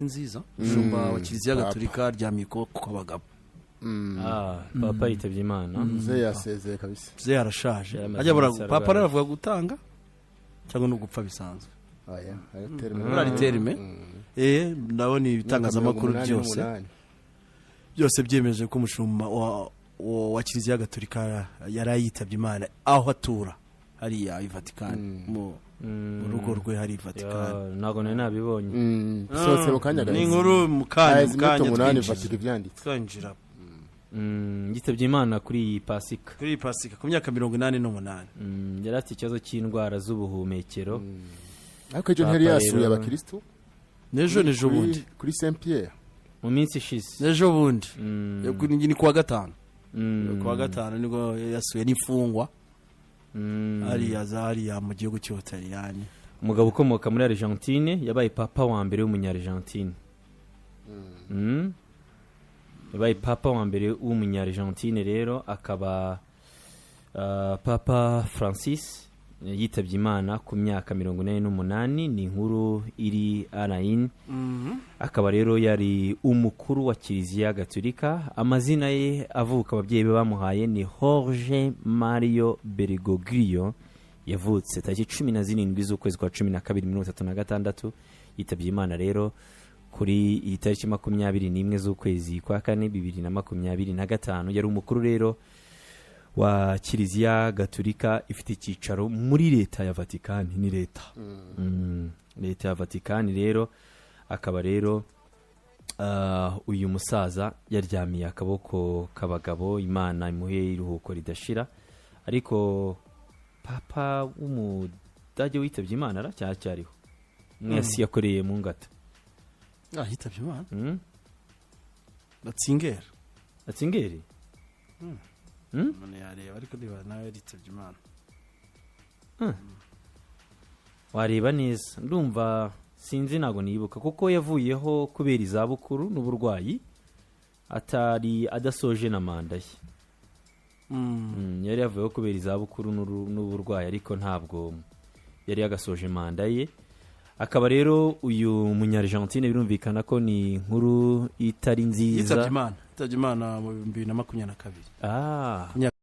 Nziza, umushumba wa Kiliziya Papa. Gatolika aryamye ukuboko kw'abagabo. Ah, papa yitabye Imana. Muzehe yasezeye kabisa. Ze yarashaje. Yaramaze Ajya iminsi papa arwaye. aravuga gutanga cyangwa no gupfa bisanzwe. Oya, ari terme. Muri ari terme. Ndabona ibitangazamakuru byose byose byemeje ko umushumba wa Kiliziya Gatolika yari yitabye Imana aho atura hariya i Vatikani, mu rugo rwe hari i Vatikani. Ya, ntabwo nari nabibonye. Bisohotse mu kanya. Ni inkuru mu kanya, haheze mu iminota kanya 8 twinjira. Vatican ibyanditse. Twinjira. Yitabye Imana kuri iyi Pasika. Kuri iyi Pasika, ku myaka 88. Yari afite ikibazo cy'indwara z'ubuhumekero. Ariko ejo ntiyari Papa yasuye rero- abakirisitu? N'ejo bundi. Kuri Saint Pierre. Mu minsi ishize. N'ejo bundi. Ni kuwa gatanu. Kuwa gatanu nibwo yasuye n'imfungwa hariya za hariya mu gihugu cy'Ubutaliyani. Umugabo ukomoka muri Argentine yabaye papa wa mbere w'Umunyargentine. Yabaye papa wa mbere w'Umunyargentine rero, akaba Papa Francis yitabye Imana ku myaka 88. Ni inkuru iri arayini. Akaba rero yari umukuru wa Kiliziya Gatolika. Amazina ye avuka ababyeyi be bamuhaye ni Jorge Mario Bergoglio. Yavutse tariki 17 z'ukwezi kwa 12 36. Yitabye Imana rero kuri iyi tariki 21 z'ukwezi kwa kane 2025. Yari umukuru rero wa Kiliziya Gatolika ifite icyicaro muri leta ya Vatikani. Ni leta, leta ya Vatikani rero. Akaba rero uyu musaza yaryamiye akaboko k'abagabo. Imana imuhe iruhuko ridashira. Ariko papa w'Umudage witabye Imana aracyacyariho, mwese yakoreye mu ngata. Ah, yitabye Imana. Batsingera. Atsingeri. Umuntu yareba, ariko niba nawe yaritabye Imana. Wareba neza, ndumva sinzi, ntabwo nibuka, kuko yavuyeho kubera izabukuru n'uburwayi, atari adasoje na manda ye. Yari yavuyeho kubera izabukuru n'uburwayi, ariko ntabwo yari yagasoje manda ye. Akaba rero uyu Munyargentine, birumvikana ko ni inkuru itari nziza. Yitabye Imana, yitabye Imana mu 2022. Ah. Ku myaka